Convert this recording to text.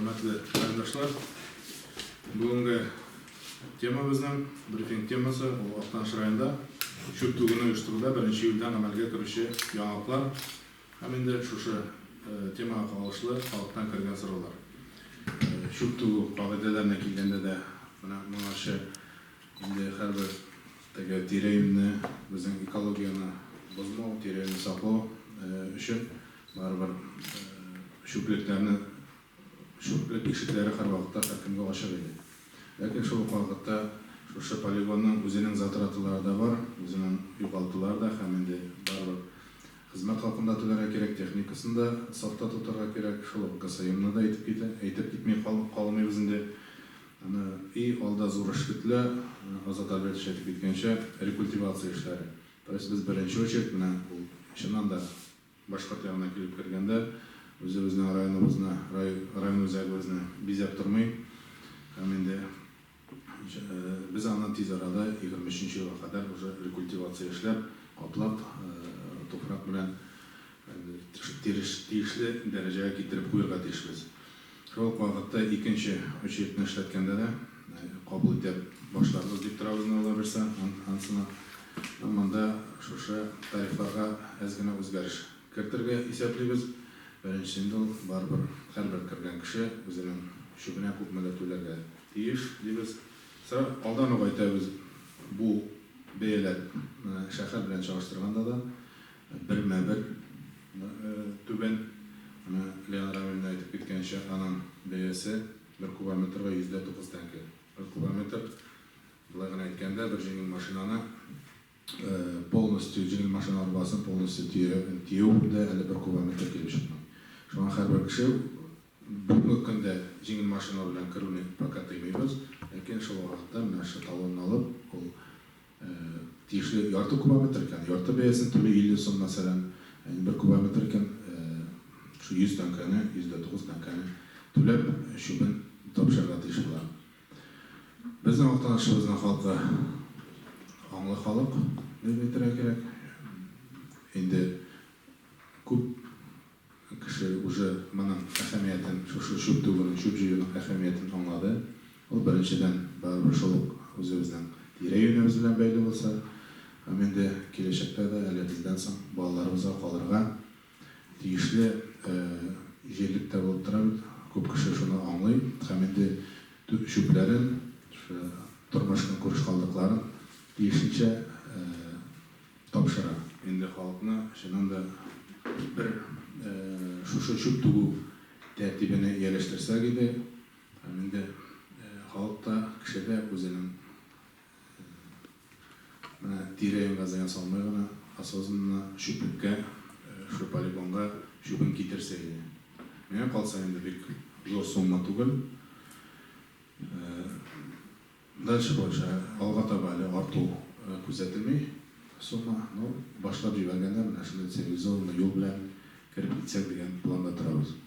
Хөрмәтле райондашлар, бүгенге тема безнең, брифинг темасы, ул Актаныш районында чүп түгүне оештыруда беренче июльдән гамәлгә керүче яңалыклар һәм инде шушы темага кагылышлы халыктан кергән сораулар. Чүп түгү кагыйдәләренә килгәндә дә, менә моңарчы инде һәрбер теге тирә-юньне, безнең экологияне бозмау, тирә-юньне саклау өчен барыбер чүплекләрне, чүплек ишекләре һәрвакытта һәркемгә ачык иде. Ләкин шул ук вакытта шушы полигонның үзенең затраталары да бар, үзенең югалтулары да һәм инде барыбер хезмәт хакын да түләргә кирәк, техникасын да сафта тотарга кирәк, шул ук ГСМны да әйтеп китә, әйтеп китми калмыйбыз инде. Аны и алда зур эш көтелә, Азат Альбертович әйтеп киткәнчә, рекультивация эшләре. То есть без беренче очередь менә ул чыннан да Башкорт ягына килеп кергәндә, үзебезнең районыбызны, район үзәгебезне бизәп тормый. Һәм инде без аны тиз арада, 23 нче елга кадәр уже рекультивация эшләп, каплап, туфрак белән тиешле дәрәҗәгә китереп куерга тиешбез. Шул ук вакытта икенче очередьне эшләткәндә дә кабул итә башларбыз дип торабыз инде, Алла бирсә, анысына. Монда шушы тарифларга әз генә үзгәреш кертергә исәплибез. Беренчесе инде ул, барыбер һәрбер кергән кеше үзенең чүбенә күпмедер түләргә тиеш, дибез. Алдан ук әйтәбез, бу бәяләр шәһәр белән чагыштырганда да бермә-бер түбән. Менә Лиана Рамилевна әйтеп киткәнчә, аның бәясе бер кубометрга 109 тәңкә. Бер кубометр, болай гына әйткәндә, бер җиңел машинаны полностью, җиңел машина арбасын полностью төяү дә әле бер кубометр килеп чыкмый. Шуңа һәрбер кеше бүгенге көндә җиңел машина белән керүне пока тыймыйбыз, ләкин шул вакытта менә шул талонны алып, ул Тиешле ярты кубометр икән, ярты бәясен түли 50 сум, мәсәлән, ә инде бер кубометр икән, шул 100 тәңкәне, 109 тәңкәне түләп, чүбен тапшырырга тиеш була. Безнең Актанышыбызның халкы аңлы халык, дип әйтергә кирәк. Инде күп Кеше уже моның әһәмиятен, шушы чүп түгүнең, чүп җыюның әһәмиятен аңлады. Ул, беренчедән, барыбер шул ук үзебезнең тирә-юнебез белән бәйле булса, һәм инде киләчәктә дә әле бездән соң балаларыбызга калырга тиешле җирлек тә булып тора бит. Күп кеше шуны аңлый һәм инде чүпләрен, шушы тормыш-көнкүреш калдыкларын тиешенчә тапшыра. Инде халыкны чыннан да бер шушы чүп түгү тәртибенә ияләштерсәк иде, һәм инде халык та, кеше дә үзенең менә тирә-юньгә зыян салмый гына, осознанно чүплеккә, шул полигонга чүбен китерсә иде. Миңа калса, инде бик зур сумма түгел. Дальше больше, алга таба әле арту күзәтелми сумма, но башлап җибәргәндә менә шундый цивилизованный юл белән кереп китсәк дигән планда торабыз.